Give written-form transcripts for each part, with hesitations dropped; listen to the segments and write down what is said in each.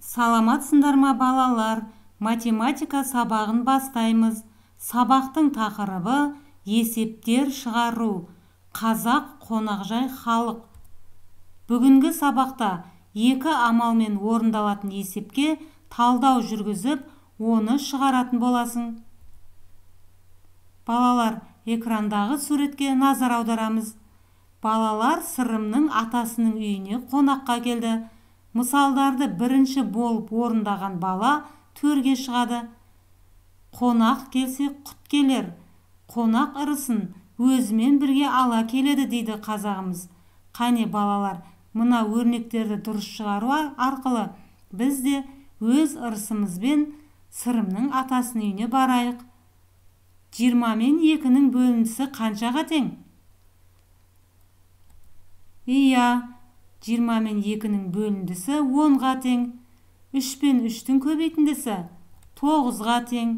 Саламатсыңдар ма, балалар? Математика сабағын бастаймыз. Сабақтың тақырыбы есептер шығару. Қазақ қонақжай халық. Бүгінгі сабақта екі амалмен орындалатын есепке талдау жүргізіп, оны шығаратын боласың. Балалар, экрандағы суретке назар аударамыз. Балалар Сырымның атасының үйіне қонаққа келді. Мысалдарды бірінші болып орындаған бала төрге шығады. Қонақ келсе құт келер, қонақ ырысын өзімен бірге ала келеді дейді қазағымыз. Қане балалар, мына өрнектерді дұрыс шығару арқылы біз де өз ырысымызбен Сырымның атасының үйіне барайық. 20 мен 2-нің бөліндісі қаншаға тең? Иә, 20 мен 2-нің бөліндісі 10-ға тең. 3 пен 3-тің көбейтіндісі 9-ға тең.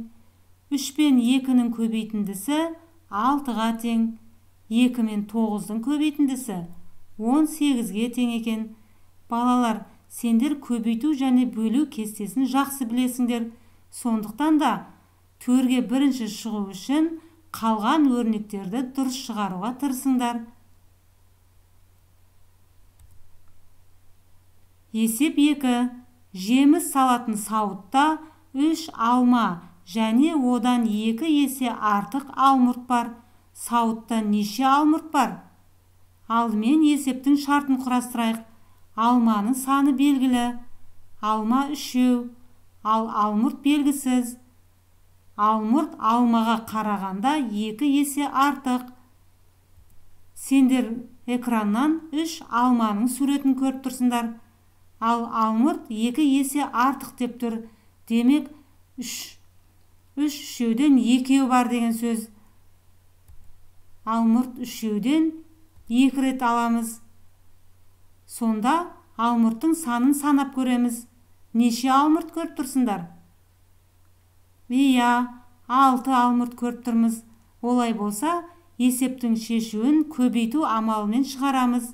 3 пен 2-нің көбейтіндісі 6-ға тең. 2 мен 9-дың көбейтіндісі 18-ге тең екен. Балалар, сендер көбейту және бөлу кестесін жақсы білесіңдер. Сондықтан да төрге бірінші шығу үшін қалған өрнектерді дұрыс шығаруға тырысыңдар. Есеп 2. Жеміс салатын сауытта 3 алма және одан 2 есе артық алмұрт бар. Сауытта неше алмұрт бар? Алдымен есептің шартын құрастырайық. Алманың саны белгілі. Алма 3, ал алмұрт белгісіз. Алмұрт алмаға қарағанда 2 есе артық. Сендер экраннан 3 алманың суретін көріп тұрсыңдар. Ал алмұрт 2 есе артық деп тұр. Демек, 3 үшеуден 2 бар деген сөз. Алмұрт үшеуден 2 рет аламыз. Сонда алмұрттың санын санап көреміз. Неше алмұрт көріп тұрсыңдар? Иә, 6 алмұрт көріп тұрмыз. Олай болса, есептің шешуін көбейту амалымен шығарамыз.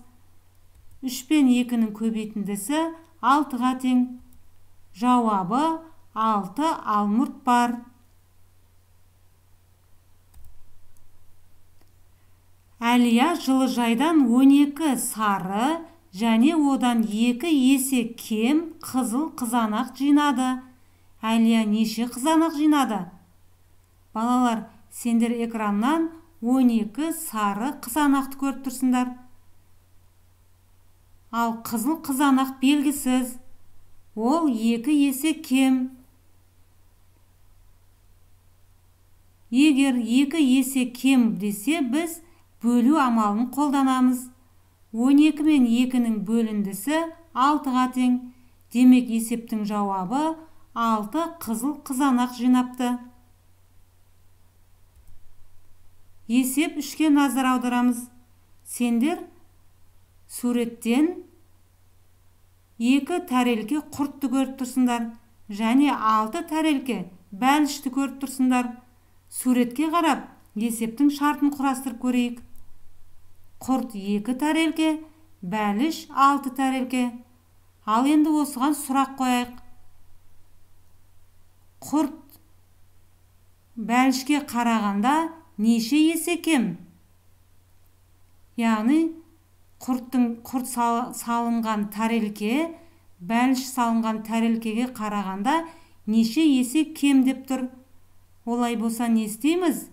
3 пен 2-нің көбейтіндісі 6-ға тең. Жауабы 6 алмұрт бар. Әлия жылыжайдан 12 сары және одан 2 есе кем қызыл қызанақ жинады. Әлия неше қызанақ жинады? Балалар, сендер экраннан 12 сары қызанақты көріп тұрсыңдар. Ал қызыл қызанақ белгісіз. Ол 2 есе кем. Егер 2 есе кем десе, біз бөлу амалын қолданамыз. 12 мен 2-нің бөліндісі 6-ға тең. Демек, есептің жауабы 6 қызыл қызанақ жинапты. Есеп 3-ке назар аударамыз. Сендер суреттен 2 тәрелке құртты көріп тұрсыңдар және 6 тәрелке бәлішті көріп тұрсыңдар. Суретке қарап, есептің шартын құрастырып көрейік. Құрт 2 тәрелке, бәліш 6 тәрелке. Ал енді осыған сұрақ қояйық. Құрт бәлішке қарағанда неше есе кем? Яғни, құрт салынған тәрелке, бәліш салынған тәрелкеге қарағанда неше есе кем деп тұр. Олай болса не істейміз?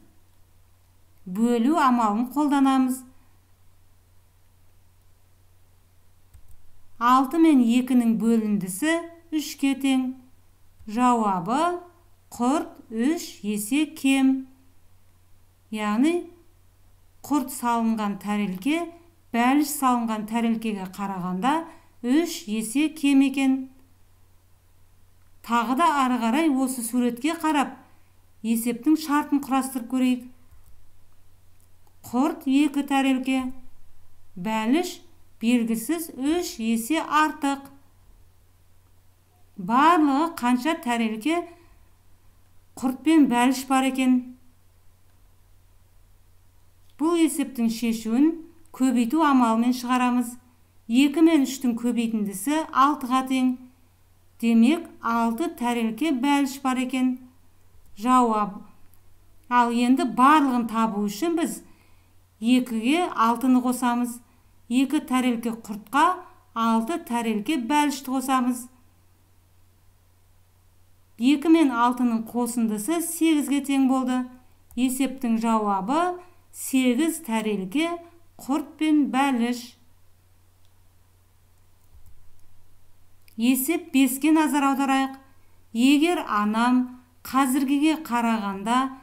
Бөлу амалын қолданамыз. 6 мен 2-нің бөліндісі 3-ке тең. Жауабы құрт 3 есе кем. Яғни, құрт салынған тәрелке бәліш салынған тәрелкеге қарағанда 3 есе кем екен. Тағы да ары қарай осы суретке қарап, есептің шартын құрастырып көрейік. Құрт 2 тәрелке, бәліш белгісіз 3 есе артық. Барлығы қанша тәрелке құрт пен бәліш бар екен? Бұл есептің шешуін көбейту амалымен шығарамыз. 2 мен 3-тің көбейтіндісі 6-ға тең. Демек, 6 тәрелке бәліш бар екен. Жауап. Ал енді барлығын табу үшін біз 2-ге 6-ны қосамыз. 2 тәрелке құртқа 6 тәрелке бәлішті қосамыз. 2 мен 6-ның қосындысы 8-ге тең болды. Есептің жауабы 8 тәрелке құрт пен бәліш. Есеп 5-ке назар аударайық. Егер анам қазіргіге қарағанда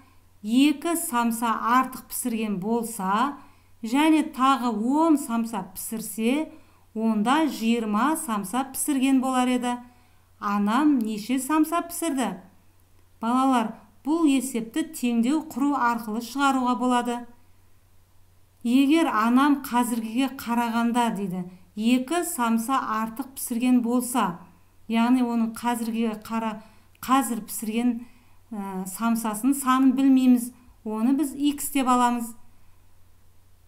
2 самса артық пісірген болса, және тағы 10 самса пісірсе, онда 20 самса пісірген болар еді. Анам неше самса пісірді? Балалар, бұл есепті теңдеу құру арқылы шығаруға болады. Егер анам қазіргіге қарағанда дейді, 2 самса артық пісірген болса, яғни оның қазір пісірген самсасының санын білмейміз, оны біз x деп аламыз.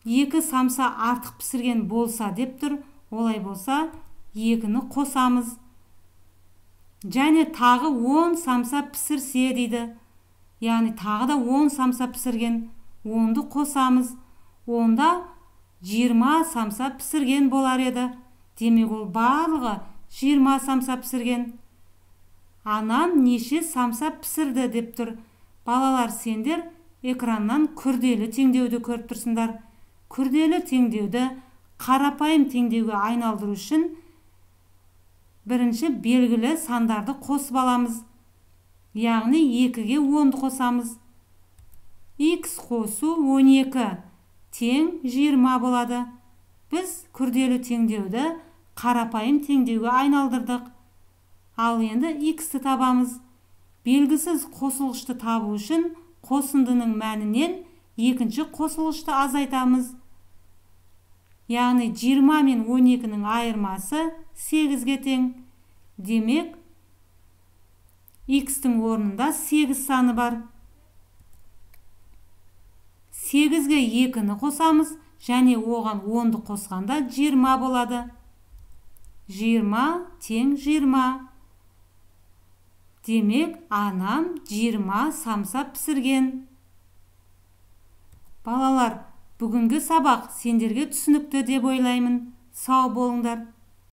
2 самса артық пісірген болса деп тұр, олай болса 2-ні қосамыз. Және тағы 10 самса пісірсе дейді, яғни тағы да 10 самса пісірген, 10-ды қосамыз, онда 20 самса пісірген болар еді. Демек, ол барлығы 20 самса пісірген. Анам неше самса пісірді деп тұр. Балалар, сендер экраннан күрделі теңдеуді көріп тұрсыңдар. Күрделі теңдеуді қарапайым теңдеуге айналдыру үшін бірінші белгілі сандарды қосып аламыз. Яғни 2-ге 10-ды қосамыз. Х қосу 12 тең 20 болады. Біз күрделі теңдеуді қарапайым теңдеуге айналдырдық. Ал енді х-ті табамыз. Белгісіз қосылғышты табу үшін қосындының мәнінен екінші қосылғышты азайтамыз. Яғни 20 мен 12-нің айырмасы 8-ге тең. Демек, х-тің орнында 8 саны бар. 8-ге 2-ні қосамыз және оған 10-ды қосқанда 20 болады. 20 тең 20. Демек, анам 20 самса пісірген. Балалар, бүгінгі сабақ сендерге түсінікті деп ойлаймын. Сау болыңдар.